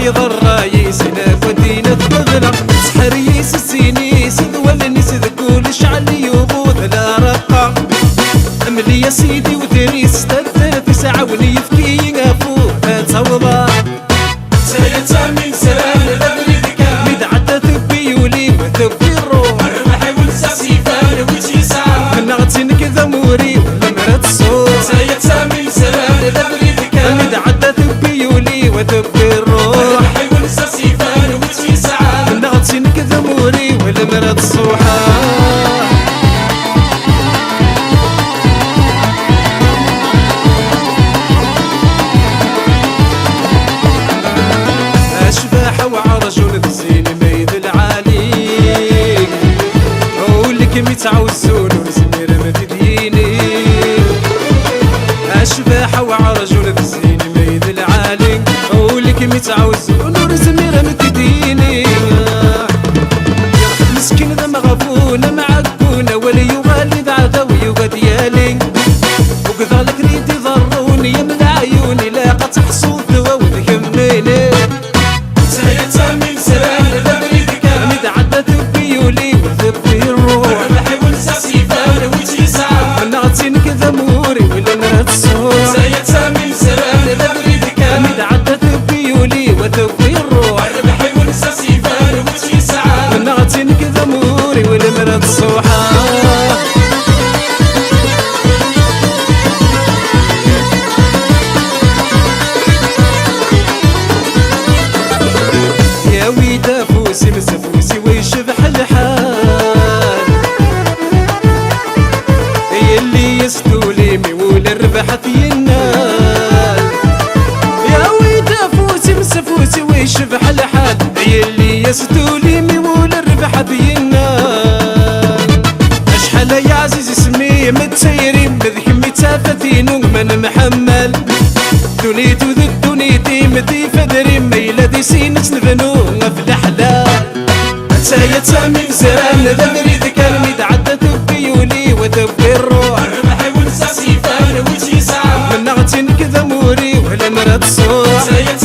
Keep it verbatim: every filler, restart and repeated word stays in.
Iḍerra-yi s inakwadinet tebla, sḥer-iyi s sin-is d wallen-is, deg ul cɛel yuɣud la raqqa. Mel-iyi a sidi udris s tafat-is, ɛawen-iyi, efk-iyi afud ad tawḍeɣ. Sayet amin sran d abrid kan. Mi d-ɛedda tewwi ul-iw, tewwi ṛṛuḥ. Rrbeḥ-iw s asifan wi tt-yesɛan. Mennaɣ-tt i nekk d amur-iw, lemmer ad tṣuḥ. Sayet amin sran d abrid kan. Mi d-ɛedda tewwi ul-iw, tewwi ṛṛuḥ. Rrbeḥ-iw s asifan wi tt-yesɛan. Mennaɣ-tt i nekk d amur-iw, lemmer ad tṣuḥ. Acbaḥa weɛrjun d zzin mayd lɛali. Ul-ik mi ttɛuzzun ur zmiren ad d-yini. Acbaḥa weɛrjun d zzin mayd lɛali. Ul-ik mi ttɛuzzun ur zmiren ad d-yini. Meskin d ameɣbun, amɛeggun, awal yuɣal d aɛdaw, yugi ad yali. Ugdeɣ lekni d-iḍerrun, yemla ɛyun, ilaq ad teḥṣuḍ ddwa-w d kemmini. Sayet amin sran d abrid kan. Mi d-ɛedda tewwi ul-iw, tewwi ṛṛuḥ. Rrbeḥ-iw s asifan wi tt-yesɛan. Mennaɣ-tt i nekk d amur-iw, lemmer ad tṣuḥ. Sayet amin sran d abrid kan. Mi d-ɛedda tewwi ul-iw, tewwi ṛṛuḥ. Rrbeḥ-iw s asifan wi tt-yesɛan. Mennaɣ-tt i nekk d amur-iw, lemmer ad tṣuḥ. Yawi-d afus-im s afus-iw, icbeḥ lḥal. Yelli-yas tuli mi wul rrbeḥ at yennal. Yawi-d afus-im s afus-iw, icbeḥ lḥal. Yelli-yas tuli mi wul rrbeḥ at yennal. Acḥal ay aɛziz isem-im d tayri-m, d kemm i d tafat-inu ma nemḥemmal. Ddunit-iw d ddunit-im d ifadrim, ma yella di sin ad tt-nebnu ɣef leḥlal. Anta-ya d tamimzran d abrid kan, mi d-ɛedda tewwi ul-iw, tewwi ṛṛuḥ. Rrbeḥ-iw s asifan wi tt-yesɛan. Mennaɣ-tt i nekk d amur-iw, lemmer ad tṣuḥ. Anta-ya d